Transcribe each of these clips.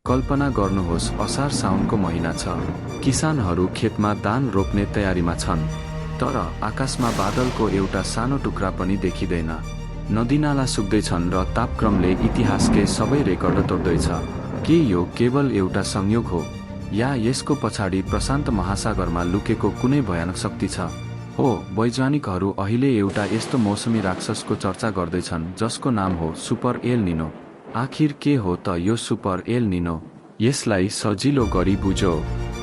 कल्पना गर्नुहोस्, असार साउनको महिना छ। किसानहरू खेतमा धान रोप्ने तयारीमा छन्, तर आकाशमा बादलको एउटा सानो टुक्रा पनि देखिँदैन। नदीनाला सुक्दैछन् र तापक्रमले इतिहासकै सबै रेकर्ड तोड्दैछ। के यो केवल एउटा संयोग हो, या यसको पछाडि प्रशान्त महासागरमा लुकेको कुनै भयानक शक्ति छ? हो, वैज्ञानिकहरू अहिले एउटा यस्तो मौसमी राक्षसको चर्चा गर्दैछन् जसको नाम हो सुपर एल निनो। आखिर के हो त यो सुपर एल निनो? यसलाई सजिलो गरी बुझो।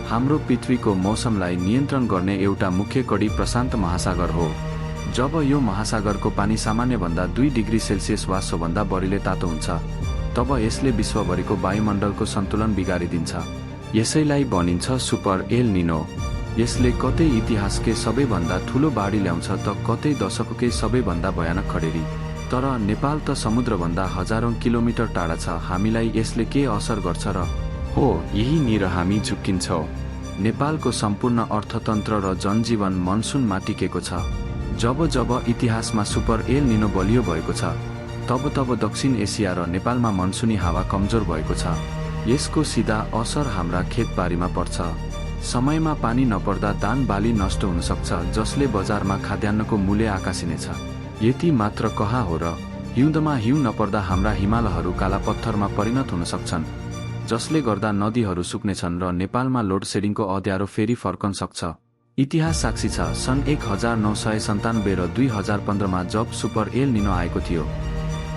हाम्रो पृथ्वीको मौसमलाई नियन्त्रण गर्ने एउटा मुख्य कडी प्रशान्त महासागर हो। जब यो महासागरको पानी सामान्यभन्दा 2 डिग्री सेल्सियस वा सोभन्दा बढीले तातो हुन्छ, तब यसले विश्वभरिको वायुमण्डलको सन्तुलन बिगारिदिन्छ। यसैलाई भनिन्छ सुपर एल निनो। यसले कतै इतिहासकै सबैभन्दा ठूलो बाढी ल्याउँछ त कतै दशककै सबैभन्दा भयानक खडेरी। तर नेपाल त समुद्रभन्दा हजारौं किलोमिटर टाढा छ। हामीलाई यसले के असर गर्छ र? हो, यहीँनिर हामी झुक्किन्छौँ। नेपालको सम्पूर्ण अर्थतन्त्र र जनजीवन मनसुनमा टिकेको छ। जब जब इतिहासमा सुपर एल निनो बलियो भएको छ, तब दक्षिण एसिया र नेपालमा मनसुनी हावा कमजोर भएको छ। यसको सिधा असर हाम्रा खेतबारीमा पर्छ। समयमा पानी नपर्दा धान बाली नष्ट हुन सक्छ, जसले बजारमा खाद्यान्नको मूल्य आकाशिनेछ। यति मात्र कहाँ हो र, हिउँदमा हिउँ नपर्दा हाम्रा हिमालहरू काला पत्थरमा परिणत हुन सक्छन्, जसले गर्दा नदीहरू सुक्नेछन् र नेपालमा लोड सेडिङको अँध्यारो फेरि फर्कन सक्छ। इतिहास साक्षी छ। सन् 1997 र 2015मा जब सुपर एल निनो आएको थियो,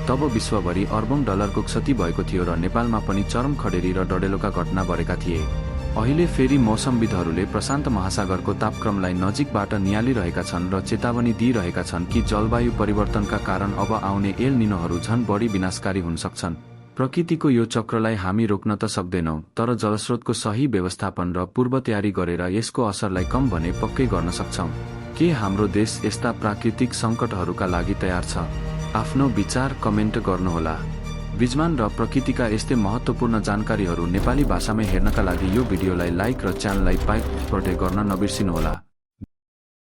तब विश्वभरि अरबौं डलरको क्षति भएको थियो र नेपालमा पनि चरम खडेरी र डढेलोका घटना बढेका थिए। अहिले फेरि मौसमविदहरूले प्रशान्त महासागरको तापक्रमलाई नजिकबाट नियालिरहेका छन् र चेतावनी दिइरहेका छन् कि जलवायु परिवर्तनका कारण अब आउने एल निनोहरू झन् बढी विनाशकारी हुन सक्छन्। प्रकृतिको यो चक्रलाई हामी रोक्न त सक्दैनौँ, तर जलस्रोतको सही व्यवस्थापन र पूर्व तयारी गरेर यसको असरलाई कम भने पक्कै गर्न सक्छौँ। के हाम्रो देश यस्ता प्राकृतिक सङ्कटहरूका लागि तयार छ? आफ्नो विचार कमेन्ट गर्नुहोला। विज्ञान र प्रकृतिका यस्तै महत्त्वपूर्ण जानकारीहरू नेपाली भाषामै हेर्नका लागि यो भिडियोलाई लाइक र च्यानललाई पाइक गर्न नबिर्सिनुहोला।